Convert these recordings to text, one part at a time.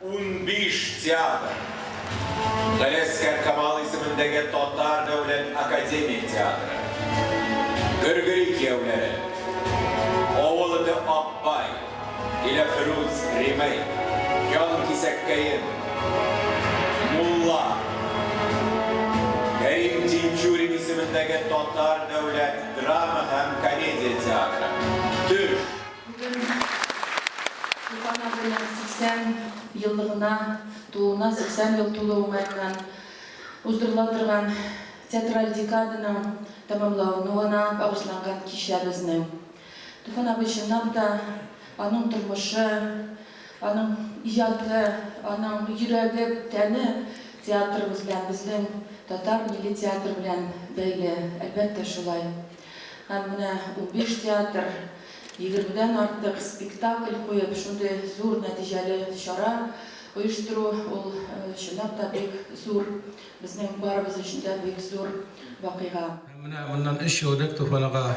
15 театр. Галиәсгар Камал исемендәге Татар дәүләт академия театры. Гөргөри кияүләре. Авыл эте Акбай. Диләфрүз Ремейк. Җан кисәккәем. Мулла. Кәрим Тинчурин исемендәге Татар дәүләт драма һәм комедия театры. Төш. Бүген Туфан абыйның 80 еллыгына тууына 80 ел тулу уңаеннан уздырыла торган театраль декаданың тәмамлануына багышланган кичә безнең. Туфан абый чынлап та аның тормышы, аның иҗаты, аның йөрәге, тәне театрыбыз белән, безнең татар милли театры белән бәйле, әлбәттә шулай. Һәм менә 15 театр, егермедән артык спектакль куеп, шундый зур нәтиҗәле чара оештыру, ул чынлап та бик зур, безнең барыбыз өчен дә бик зур вакыйга. Һәм менә моннан өч ел элек Туфан ага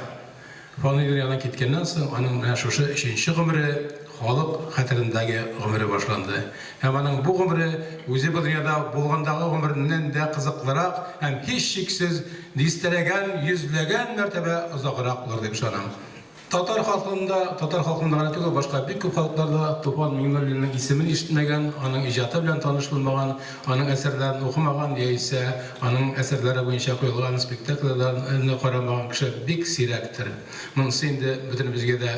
фани дөньядан киткәннән соң, аның менә шушы өченче гомере, халык хәтерендәге гомере башланды. Һәм аның бу гомере үзе бу дөньяда булгандагы гомереннән дә кызыклырак һәм, һичшиксез, дистәләгән, йөзләгән мәртәбә озаграк булыр дип ышанам. Татар халкында, татар халкында гына түгел, башка бик күп халыкларда Туфан Миңнуллинның исемен ишетмәгән, аның иҗаты белән таныш булмаган, аның әсәрләрен укымаган яисә аның әсәрләре буенча куелган спектакльләрне карамаган кеше бик сирәктер. Монысы инде бөтенебезгә дә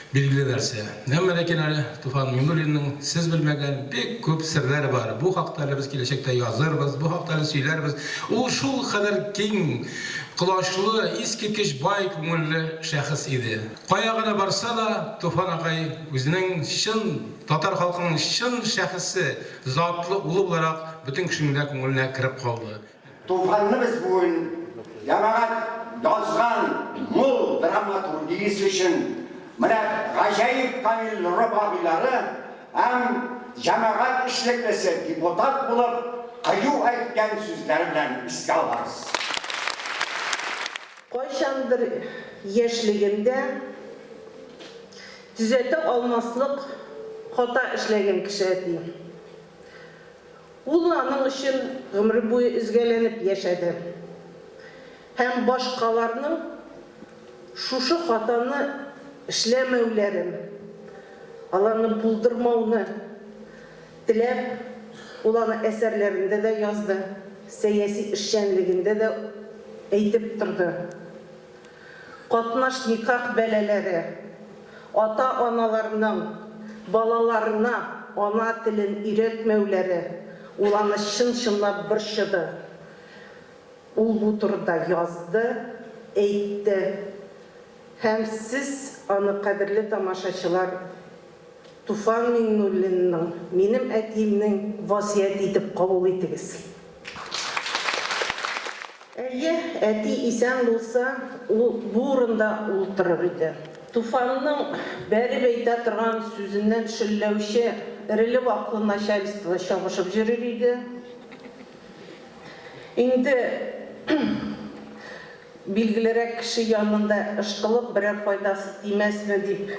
Билгеле нәрсә. Әмма ләкин әле Туфан Миңнуллинның сез белмәгән бик күп серләре бар. Бу хакта әле без киләчәктә язырбыз, бу хакта әле сөйләрбез. Ул шул кадәр киң колачлы, искиткеч бай күңелле шәхес иде. Кая гына барса да, Туфан агай үзенең чын татар халкының чын шәхесе, затлы улы буларак бөтен кешенең дә күңеленә кереп калды. Туфанны без бүген җәмәгать язган мул драматургиясе өчен менә гаҗәеп камил робагыйлары һәм җәмәгать эшлеклесе, депутат булып кыю әйткән сүзләре белән искә алабыз. Кайчандыр яшьлегендә төзәтә алмаслык хата эшләгән кеше әти. Ул аның өчен гомере буе өзгәләнеп яшәде һәм башкаларның шушы хатаны эшләмәүләрен, аларны булдырмауны теләп, ул аны әсәрләрендә дә язды, сәяси эшчәнлегендә дә әйтеп торды. Катнаш никах бәлаләре, ата-аналарның балаларына ана телен өйрәтмәүләре ул аны чын-чынлап борчыды. Ул бу турыда язды, әйтте. Һәм сез аны, кадерле тамашачылар, Туфан Миңнуллинның, минем әтиемнең васыяте итеп кабул итегез. Әйе, әти исән булса, ул бу урында ултырыр иде. Туфанның бәреп әйтә торган сүзеннән шөлләүче эреле-ваклы начальство чабышып җөрер иде. Инде билгелерәк кеше янында ышкылып берәр файдасы тимәсме дип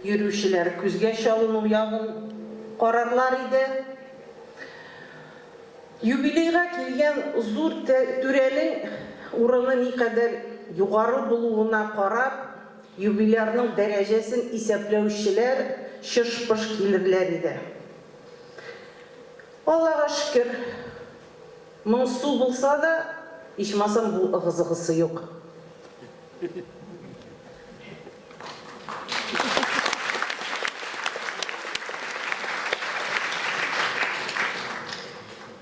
йөрүчеләр күзгә чалыну ягын карарлар иде. Юбилейга килгән зур түрәнең урыны никадәр югары булуына карап, юбилярның дәрәҗәсен исәпләүчеләр чыш-пыш килерләр иде. Аллага шөкер, моңсу булса да, ичмасам бу ыгы-зыгысы юк.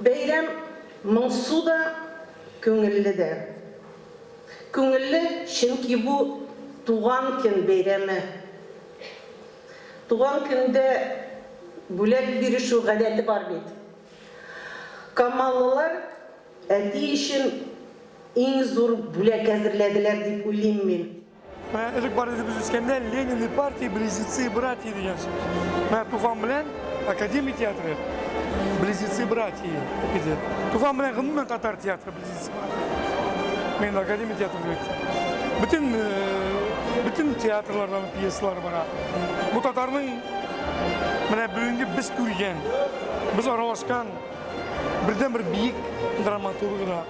Бәйрәм моңсу да, күңелле дә. Күңелле, чөнки бу туган көн бәйрәме. Туган көндә бүләк бирешү гадәте бар бит. Камаллылар әти өчен иң зур бүләк әзерләделәр дип уйлыйм мин. Менә элек бар иде без үскәндә Ленин и партия близнецы и братья дигән сүз. Менә Туфан белән Академия театры близнецы братья иде. Туфан белән гомумән татар театры близнецы братья. Мин Академия театры дип әйттем. Бөтен бөтен театрлардан пьесалар бара. Бу татарның Менә бүгенге без күргән, без аралашкан бердәнбер биек драматург да.